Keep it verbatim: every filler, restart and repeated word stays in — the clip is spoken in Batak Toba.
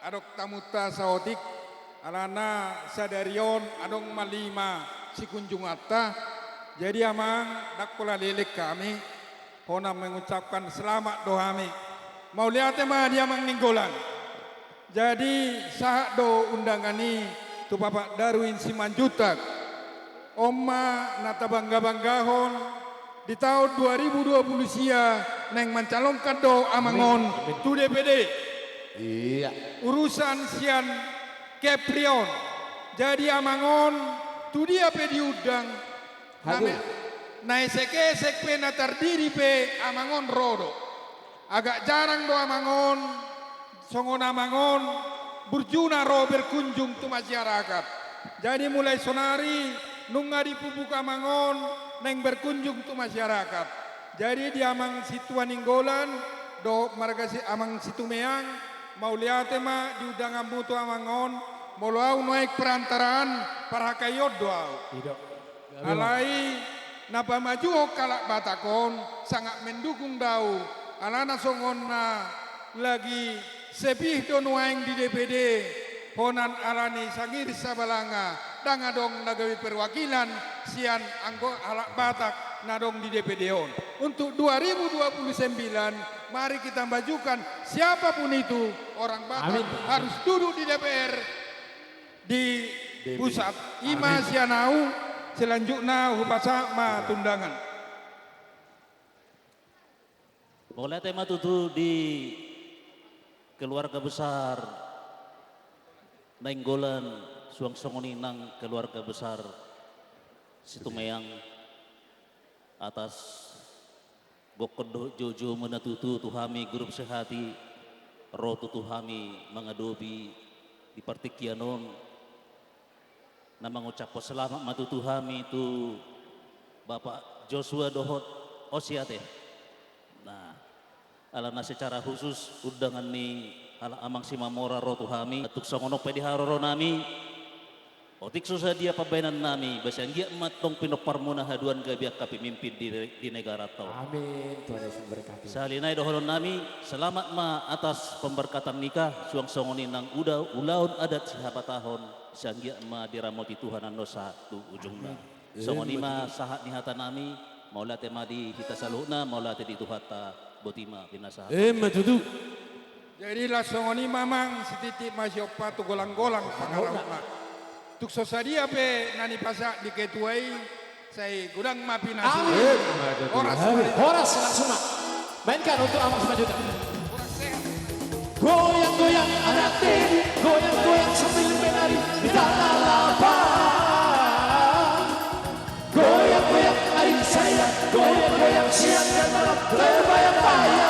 adong tamunta saotik, alana sadari on adong ma lima sikunjunganta. Jadi amang, ndang pola leleng hami, hona mengucapkan selamat do hami. Mauliate ma di Amang Nainggolan. Jadi sahat do undangan i tu Bapak Darwin Simanjuntak. On ma na tabangga-banggahon di taon dua ribu dua puluh sia, naeng mancalonkan do amang on tu D P D. Iya. Urusan sian Kepri on. Jadi amang on, tu dia pe diundang, na me-, na esek-esek pe, na tardidi pe, amang on ro do. Agak jarang do amang on, songon amang on, burjuna ro berkunjung tu masyarakat. Jadi mulai sonari, nunga dipupuk amang on, naeng berkunjung tu masyarakat. Jadi di Amang Situa Nainggolan dohot marga si-, Amang Situmeang, mauliate ma di undanganmu tu amang on. Molo au nuaeng perantaraan, parhakaion do au. Alai na pamajuhon halak Batak on sangat mendukung do au, alana songon na lagi sepi do nuaeng di D P D, holan alani sangir sabalanga, ndang adong na gabe perwakilan sian anggo halak Batak na adong di D P D on. Untuk dua ribu dua puluh sembilan, mari kita majukan, siapapun itu orang Batak harus duduk di D P R di pusat. I ma sian au, selanjutna hupasahat ma tu undangan. Mauliate ma tutu di keluarga besar Nainggolan, suang songon i nang keluarga besar Situmeang, atas gokhon dohot joujoumu na tutu tu hami grup Sehati, ro tutu hami mangadopi di partingkian on. Na mangucaphon selamat ma tutu hami tu Bapak Joshua dohot Osiate. Nah, alana secara khusus undangan ni halak Amang Simamora ro tu hami. Tung songon on pe di haroronami, otik so sadia pambahenannami, ba sai anggiat ma antong pinomparmuna haduan gabe angka pemimpin di, di negaranta on. Amin. Tuhan Yesus memberkati. Sahali nai dohononnami, selamat ma atas pemberkatan nikah, suang songon i nang uda ulaon adat sihabatahon, sai anggiat ma diramoti Tuhan annon sahat tu ujungna. Amin. Songon i ma sahat ni hatanami, mauliate ma di hita saluhutna, mauliate di Tuhanta, boti ma pinasahat. Emma tutu. Jadi laos songon i ma amang, sititi ma siompa tu golang-golang pangarahutna. Tung so sadia pe na nipasahat di ketua i, sai godang ma pinasahat. Amin. Horas. Amin. Horas, langsung ma. Mainkan untuk Amang Simanjuntak. Kurang sehat. Goyang-goyang anak tiri, goyang-goyang sambil menari di tanah lapang. Goyang-goyang air sayang, goyang-goyang siang dan malam, terbayang-bayang